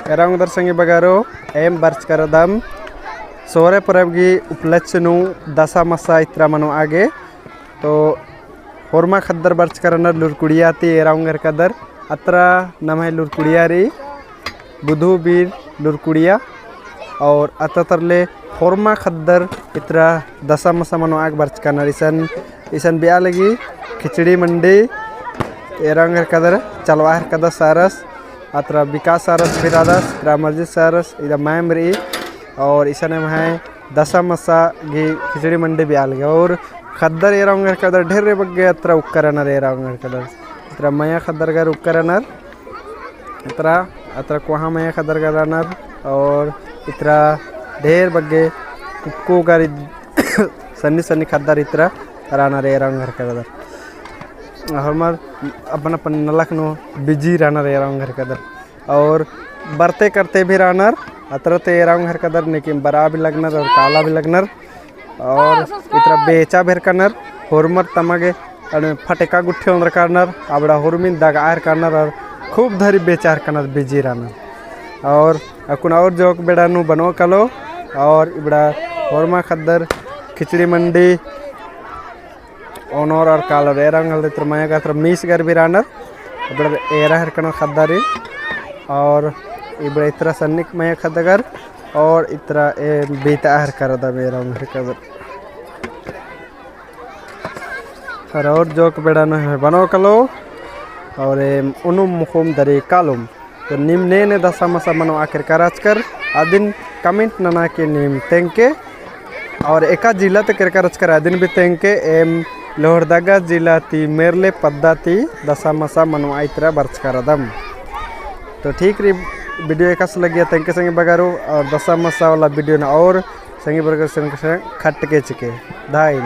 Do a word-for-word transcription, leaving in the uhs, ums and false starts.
एरा ओंगदर संगी बगरो, एम बरचका रअदम सोहरे परब गही उपलक्ष्य नू दसा मसा इतरा मनवा गे। तो होरमा ख़द्दर बरचका रअनर लुरकुड़िया ती एरा ओंगर कदर। अतरा नम्है लुरकुड़िया रई, बुधु बीर लुरकुड़िया। और अतरा तरले होरमा ख़द्दर इतरा दसा मसा मनवा गे बरचका रअनर। इसन, इसन बिया लगी खिचड़ी मंडी एरा ओंगर कदर चलवा हेलरकदस सारस। अतरा विकास सारस भी रअदस, इतरा मर्जी सारस, इदा मैम रई। और इसन एम्है दसा मसा गही खिचड़ी मंडी बिया लगी। और ख़द्दर एरा ओंगर कदर ढेर बग्गे अतरा उक्का रअनर एरा ओंगर कदर। इतरा मया ख़द्दर गर उक्का रअनर। इतरा, अतरा कोहा मया ख़द्दर गर रअनर। और इतरा ढेर बग्गे कुक्को गर सन्नी सन्नी ख़द्दर इतरा रअनर एरा ओंगर कदर। होरमर अपन अपन नलख नू busy रअनर एरा ओंगर कदर। और बरते करते भी रअनर, अतरा ती एरा ओंगर कदर, लेकिन बरआ भी लगनर और काला भी लगनर। और इतरा बेचा भी हेलरकनर, होरमर तमा गे अने फटका गुट्ठी ओन्दरका रअनर, अबड़ा होरमिन दगआ हेलरकनर और खूब धरी बेचा हेलरकनर, busy रअनर। और अक्कुन और जोक बेड़ा नू बनो कालो। और इबड़ा होरमा ख़द्दर खिचड़ी मंडी ओनोर और कालोर एरा ओंगर इतरा मया ख़द्दर मीस गर भी रअनर, इबड़ा एरा हेलरकनर ख़द्दारी। और इबड़ा इतरा सन्निक मया ख़द्दर और इतरा ए बीता हेलरका रअदम एरा ओंगर कदर। और जोक बेड़ा नू बनो कालो। और एम उनुम मुख़ुम दरी कालुम। तो नीम ने ने दसा मसा मनवा केरका रहचकर, अदिन comment नना के नीम तेंगके। और एका जिला ती केरका रहचकर, अदिन भी तेंगके। एम लोहरदगा जिला ती मेरले पद्दा ती दसा मसा मनवा इतरा बरचका रअदम। तो ठीक रई, video एकासे लग्गिया तेंगके संगी बगरो, और दसा मसा वाला video नू और संगी बगरो संग खटके चिके। धाइन।